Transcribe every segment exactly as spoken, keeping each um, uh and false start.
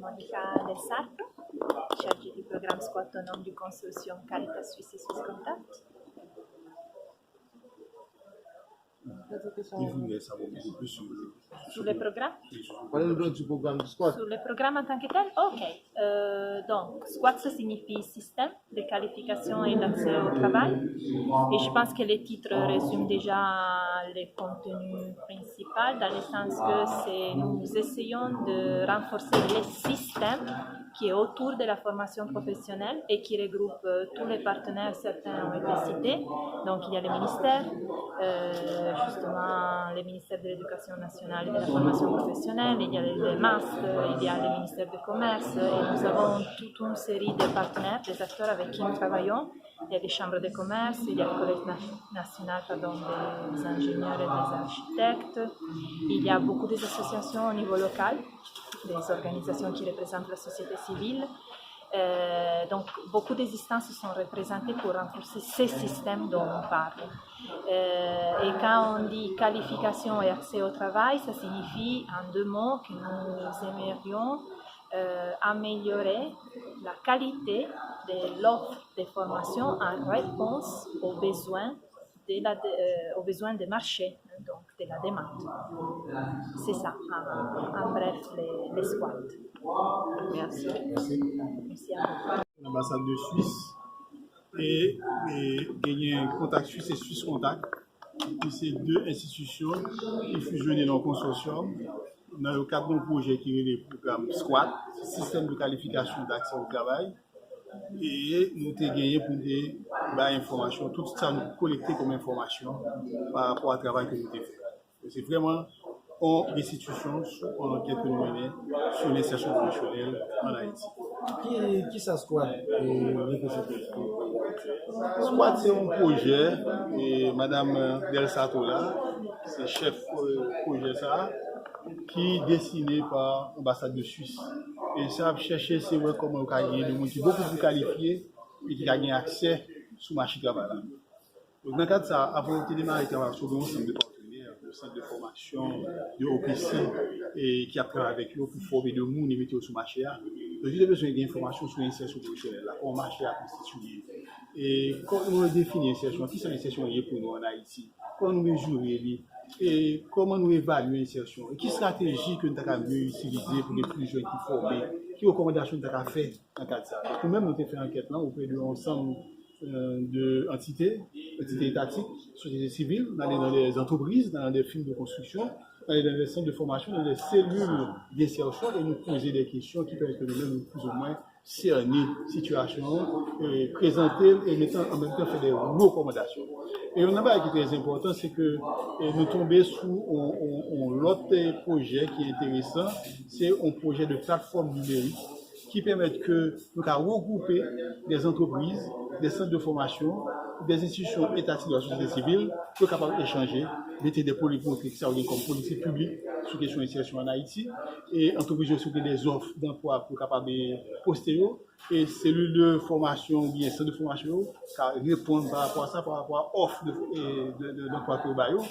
Monica Del Sarto, chargée du programme Squat au nom du consortium Caritas Suisse et Swiss Contact. Sur le programme? Sur le programme en tant que tel? Ok. Euh, donc, squat, ça signifie système de qualification et d'accès au travail. Et je pense que le titre résume déjà le contenu principal, dans le sens que c'est, nous essayons de renforcer le système qui est autour de la formation professionnelle et qui regroupe euh, tous les partenaires, certains ont été cités. Donc il y a les ministères, euh, justement les ministères de l'Éducation nationale et de la formation professionnelle, il y a les, les MAST, il y a le ministère du Commerce, et nous avons toute une série de partenaires, des acteurs avec qui nous travaillons. Il y a les chambres de commerce, il y a le Collège na- national pardon, des ingénieurs et des architectes, il y a beaucoup d'associations au niveau local, des organisations qui représentent la société civile. Euh, donc, beaucoup d'instances sont représentées pour renforcer ces systèmes dont on parle. Euh, et quand on dit qualification et accès au travail, ça signifie en deux mots que nous aimerions euh, améliorer la qualité de l'offre de formation en réponse aux besoins de la, euh, aux besoins de marché, hein, donc de la demande. C'est ça, en, en bref, les, les squats. Merci. Merci à vous. L'ambassade de Suisse et, et genyen Contact Suisse et Swiss Contact, ki se de enstitisyon ki fizyonnen nan yon konsosyòm nan le kad yon pwojè ki rele pwogram squat, Système de qualification d'accès au travail, e nou te genyen pou nou te bay enfòmasyon, tout sa nou kolekte kòm enfòmasyon pa rapò a travay ke nou te fè. Se vrèman yon restitisyon sou yon ankèt ke nou mennen sou lensèsyon pwofesyonèl ann Ayiti. Ki, ki sa squat e, reprezante? Squat se yon pwojè, e, Madam Del Sato la, se chèf e, pwojè sa a, ki desine pa Anbasad de Swis. E sa ap chèche se wè kòman yo ka genyen de moun ki bokou pli kalifye e ki ka gen aksè sou mache travay la. Donk, nan kad sa, avan yo te demare travay, yo gen yon ansanm de patnè, yon sant de fòmasyon, de O P C, e ki ap travay avèk yo pou fòme de moun e mete yo sou mache a. Donk, yo te bezwen gen enfòmasyon sou ensèsyon pwofesyonèl la, kòman mache a konstitiye, e kòman yo defini ensèsyon, kisa ensèsyon ye pou nou ann Ayiti, kòman nou mezire li, e kòman nou evalye ensèsyon, e ki estrateji ke nou ta ka mye itilize pou gen plis jèn ki fòme, ki rekòmandasyon nou ta ka fè nan kad sa. Donk, nou menm, nou te fè ankèt lan opre de yon ansanm euh, de antite, antite etatik, sosyete sivil, n ale nan de antrepriz, nan de fim de konstriksyon, n ale nan de sant de fòmasyon, nan de selil densèsyon, e nou poze de kesyon ki pèmèt ke nou menm nou plizoumwen sène sitiyasyon an, e prezante l, e mete an menm tan fè de rekòmandasyon. E youn nan bagay ki trè enpòtan, se ke e nou tonbe sou yon, yon, yon lòt pwojè ki enteresan, se yon pwojè de platfòm nimerik ki pèmèt ke nou ka regwoupe de antrepriz, de sant de fòmasyon, de enstitisyon etatik de la sosyete sivil, pou yo kapab echanje, mete de poli-, montre kisa yo gen kòm politik piblik sou kesyon ensèsyon ann Ayiti, e antrepriz yo si yo gen de zòf danplwa pou yo kapab e, poste yo, e selil de fòmasyon oubyen sant de fòmasyon yo ka reponn pa rapò a sa, pa rapò a òf de, e, de, de, danplwa ke yo ba yo.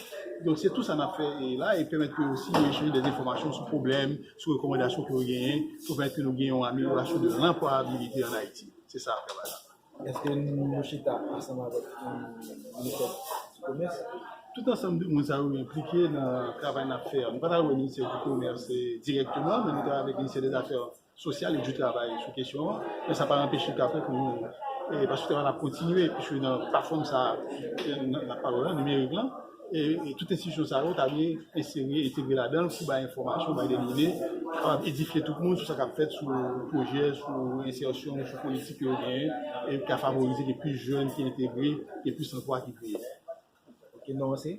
Donk, se tou sa n ap fè e, la, e pèmèt ke osi yo echanje de enfòmasyon sou pwoblèm, sou rekòmandasyon ke yo genyen pou pèmèt ke nou gen yon amelyorasyon de lanplwayabilite ann Ayiti. Se sa travay la. Èske nou chita ansanm avèk Ministè di Komès? Tout ansanm de moun sa yo enplike nan travay n ap fè a. Nou pa t al wè Ministè di Komès dirèkteman, men nou travay avèk Ministè dè Zafè Sosyal e di Travay sou kesyon an, men sa pa anpeche ke apre pou nou, e, paske travay la ap kontinye, piske nan platfòm sa a, e, n ap pale la, nimerik lan, e, e tout enstitisyon sa yo ta dwe ensere, entegre ladan l pou bay enfòmasyon, bay de lide, kapab edifye tout moun sou sa k ap fèt, sou pwojè, sou ensèsyon, sou politik ke yo genyen, e ki ka favorize ke plis jèn ki entegre, ke plis anplwa ki kreye. Ok, non, se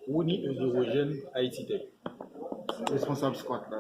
Rony Eugénie Rojeune, Haïti Tech. Responsab squat la.